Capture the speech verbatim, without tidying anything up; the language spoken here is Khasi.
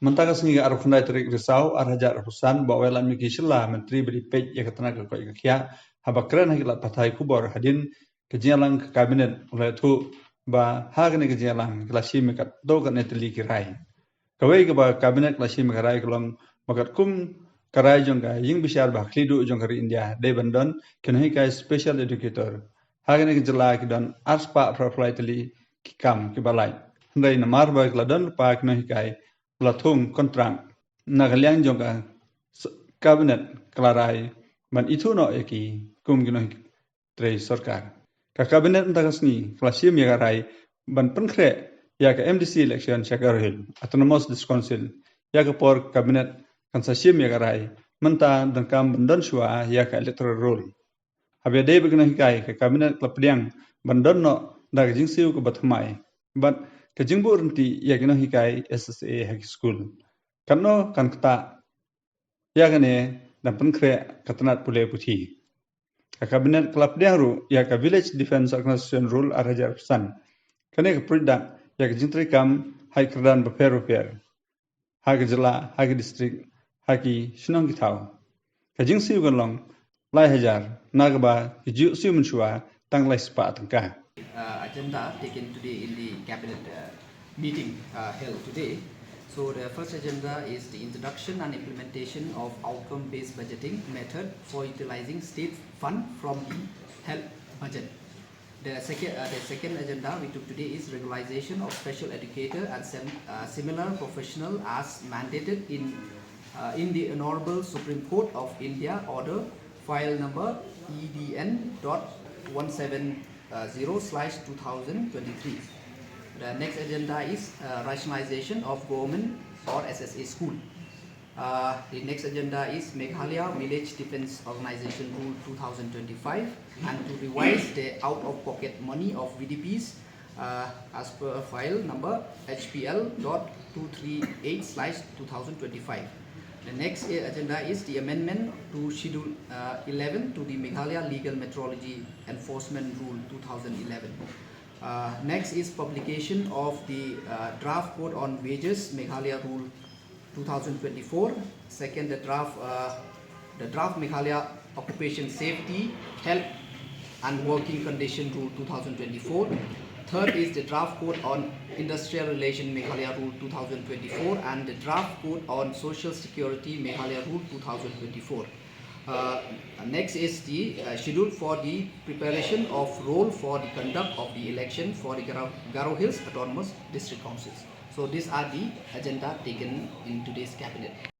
Mynta ka sngi ka arphew khyndai tarik Risaw, ar hajar arphew san, Bah Wailadmiki Shylla, Myntri ba dei peit ïa ka tnat ka koit ka khiah, haba kren ha ki lad pathai khubor hadien ka jingïalang ka Cabinet, u la ïathuh ba ha kane ka jingïalang ki la shim ïa katto katne tylli ki rai. Kawei kaba ka Cabinet ka la shim ïa ka rai ka long ba katkum ka rai jong ka Ïingbishar ba ha khlieh duh jong ka ri India dei ban don ki nonghikai special educator. Ha kane ka jylla ki don ar spah phra phew lai tylli ki kam kiba lait. Hynrei namar ba ki la don lypa ki nonghikai, ba la thung kontrak, na ka liang jong ka s-, Cabinet ka la rai ban ithuh noh ïa ki kum ki nongtrei sorkar. Ka Cabinet mynta ka sngi ka la shim ïa ka rai ban pynkhreh ïa ka M D C election sha Garo Hills Autonomous District Council. Ïa ka por ka Cabinet kan sa shim ïa ka rai, mynta donkam ban don shuwa ïa ka electoral roll. Haba ïadei bad ki nonghikai, ka Cabinet ka la pdiang ban don noh da ka jingsiew kaba thymmai bad ka jingbuh ryntih ïa ki nonghikai S S A ha ki skul. Katno kan ktah ïa kane da pynkhreh ka tnat pule puthi. Ka Cabinet ka la pdiang ruh ïa ka Village Defence Organisation Rule ar hajar arphew san. Kane ka pruid dak ïa ka jingtreikam ha ki kyrdan bapher bapher, ha ka jylla, ha ki district, ha ki shnong ki thaw. Ka jingsiew kan long lai hajar, na kaba ki ju siew mynshuwa tang lai spah tyngka. Uh, agenda taken today in the cabinet, uh, meeting, uh, held today. So the first agenda is the introduction and implementation of outcome-based budgeting method for utilizing state fund from the health budget. The second, uh, the second agenda we took today is regularization of special educator and sem-, uh, similar professional as mandated in, uh, in the Honorable Supreme Court of India order, file number E D N dot one seven zero slash two thousand twenty-three. The next agenda is, uh, rationalization of government or S S A school. Uh, the next agenda is Meghalaya Village Defence Organisation Rule two thousand twenty-five and to revise the out-of-pocket money of V D Ps, uh, as per file number H P L dot two three eight slash two thousand twenty-five. The next, uh, agenda is the amendment to Schedule, uh, eleven to the Meghalaya Legal Metrology Enforcement Rule two thousand eleven. Uh, next is publication of the, uh, draft code on wages, Meghalaya Rule two thousand twenty-four. Second, the draft, uh, the draft Meghalaya Occupation Safety, Health and Working Condition Rule two thousand twenty-four. Third is the draft code on industrial relation, Meghalaya Rule two thousand twenty-four, and the draft code on social security, Meghalaya Rule two thousand twenty-four. Uh, next is the, uh, schedule for the preparation of roll for the conduct of the election for the Garo, Garo Hills Autonomous District Councils. So these are the agenda taken in today's cabinet.